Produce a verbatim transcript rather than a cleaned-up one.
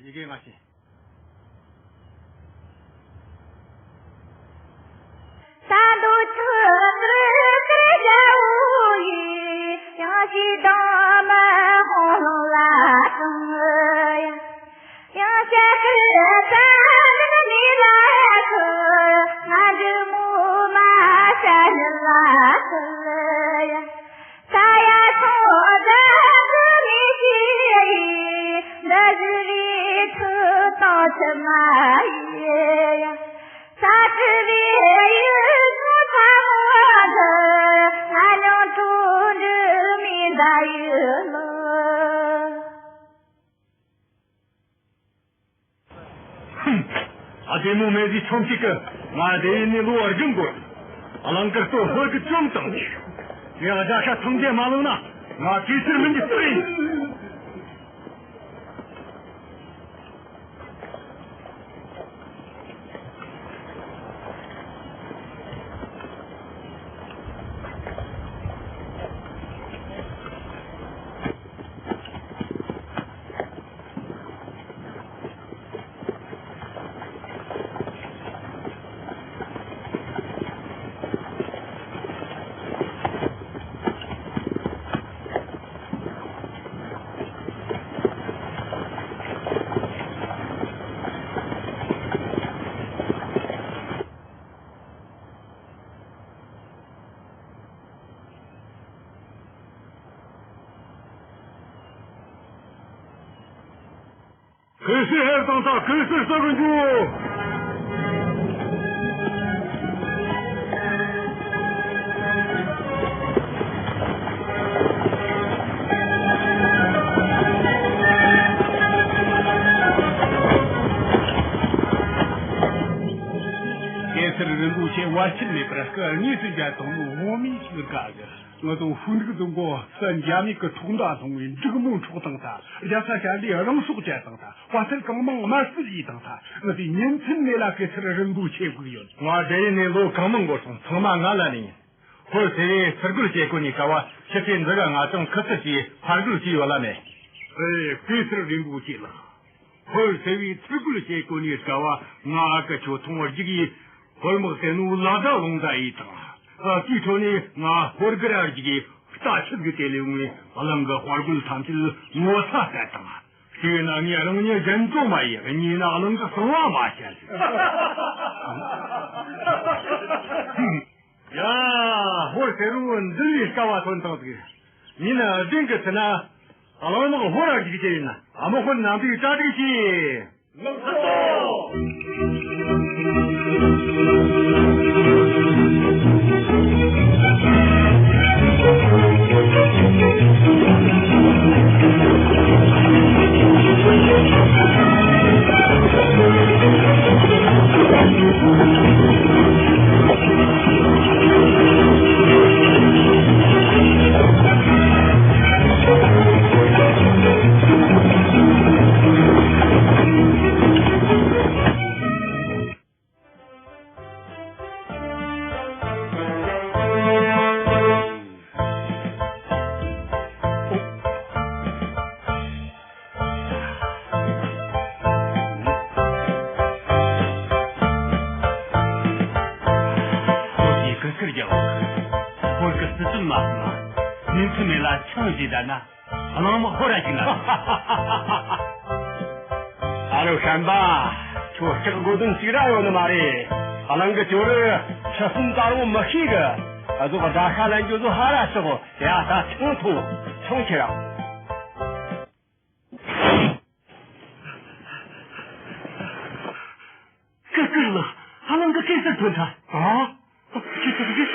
ཡི་གེ་ང་ཤེས། ས་རྡོ་ཆུ་དཀར་དཀར་རྒྱལ་པོ་ཡིས། ཡང་ཞིག་དང་མ་ཧོང་ལ་སོང་ཡ། ཡང་ཞག་གི་ས་ནི་ལ་ཁུ། ང་འདི་མོ་མ་ཤ་ནི་ལ་ཁུ་ཡ། ས་ཡ་ཐོ་ད་ཁུ་མི་ཤི་ཡི། འདི་ཟི་རི་ཁུ་ཏོ་ཆི་མ་ཡི་ཡ། ས་ཏི་རི་ཡུལ་ཁུ་ཚ་མོ་ཁུ། ང་ཉོ་ཐུ་འདི་མི་འདའ་ཡུལ་ལོ། ཧུམ། ཨ་དེ་མོ་མེ་ཟི་ཆོམ་ཅིག་གི་ང་དེ་ཡིན་ནི་ལོ་བརྒྱུད་འགོར། ཨ་ལང་ཀར་ལྟོ་ཧོལ་གི་བཅོམ་བཏང་ཆུ། ངས་རྒྱ་ཤ་ཐང་རྒྱལ་མ་ལོངས་ན་ང་གེ་སར་མིན་གྱི་རྩེ་ཡིན། གེ་སར་ཧེར་དང་ད་གེ་སར་ས་གི་འཇུ། གེ་སར་རིན་པོ་ཆེ་བར་ཆད་མེད་པར་སྐུ་དངོས་སུ་མཇལ་ཐུབ་ནོ་ངོ་མས་ཤིག་དགའ་གི། ང་ཚོ་ཧུན་རིགས་དུ་མགོ་ས་འཇའ་མེད་ཀྱི་ཐོག་མདའ་ཐོང་བའི་འབྲུག་མོ་འཕྲོག་བཏང་ཐ། རྒྱ་ས་ཞ་ལི་རང་སྲོག་བཅད་བཏང་ཐ། དཔའ་རྟུལ་གང་མང་དམར་གསོད་བྱས་བཏང་ཐ། ང་ཚོས་ཉིན་མཚན་མེད་ལ་གེ་སར་རིན་པོ་ཆེ་སྒུག་ཡོད། ང་འདྲ་ཡིན་ནས་ལོ་གང་མང་འགོར་སོང་། ཚང་མ་ང་ལ་ནི་ཡིན། ཧོར་སེ་བའི་ཚུར་རྒོལ་བྱེད་དགོས་ནི་ག་བ་ཕྱི་རྩེ་འཛི་ག་ང་ཅང་ཁུ་ཚུར་གྱིས་ཕར་རྒོལ་བྱས་ཡོད་ལ་མེད། ཨེ། གེ་སར་རིན་པོ་ཆེ་ལགས། ཧོར་སེ་བའི་ཚུར་རྒོལ་བྱེད་དགོས་ནི་ག་བ་ང་ཨ་ཀ་ཁྱོད་ཐོང་བར་རྒྱུག་ཡིས། ཧོར་དམག་དེ་ནུ་ལ་དྭགས་ལུང་དང་ཡིན་དང་། ཨ་ཀའི་ཁྲོད་ནས་ང་ཧོར་གི་ར་རྒྱུག་གི་རྟ་ཆུབ་གི་དེ་ལས་ངས་གླིང་གི་དཔའ་རྒོད་ཐམས་ཅད་ངོ་ཚ་བསད་དང་། གཅིག་ན་ངས་རང་ཉིད་གཞན་བཙོང་མ་ཡིན། གཉིས་ན་གླིང་གི་གསང་བ་མ་བཤད་ཟེར། ཡ། ཧོར་སེ་རུ་འདི་ལས་དཀའ་བ་ཐོན་དང་ཟིག་མིན་ན་བདེན་གི་ཚེ་ན། གླིང་དམག་ཧོར་ར་རྒྱུག་རྒྱུ་ཡིན། ཨ་མ་ཧོར་ནང་དུ་གྲ་སྒྲིག་བྱས། ལགས་སོ། ཁོ་ཚོས་གུ་སྐར་རྒྱག་འོག་ཧོར་གི་སྲིད་དོན་མ་སོང་ན། ཉིན་མཚན་མེད་ལ་ཆང་བཞེས་བསྡད་ན། གླིང་དམག་ཧོར་ར་ཅིག་ན། ཨ་རོ་ཤན་པ། ཁྱོད་སྐྲག་དགོས་དོན་ཅིག་ར་ཡོད་ནི་མ་རེད། གླིང་གི་ཇོ་རུ་ཁྲི་གསུམ་དར་བོ་མི་ཤེས་གི། ཨ་ཟོག་བརྡ་ཤ་ལན་རྒྱུ་ཟོ་ཧ་ར་ཤོག་ཡ། ད་ཆང་འཐུང་། ཆང་ཁྱེར་ར། ཀི་ཀི་ལགས། ཧ་ལམ་གི་ཀི་སར་ཐོན་ཐལ། ཨ། ཁྱེད་ཚོ་གི།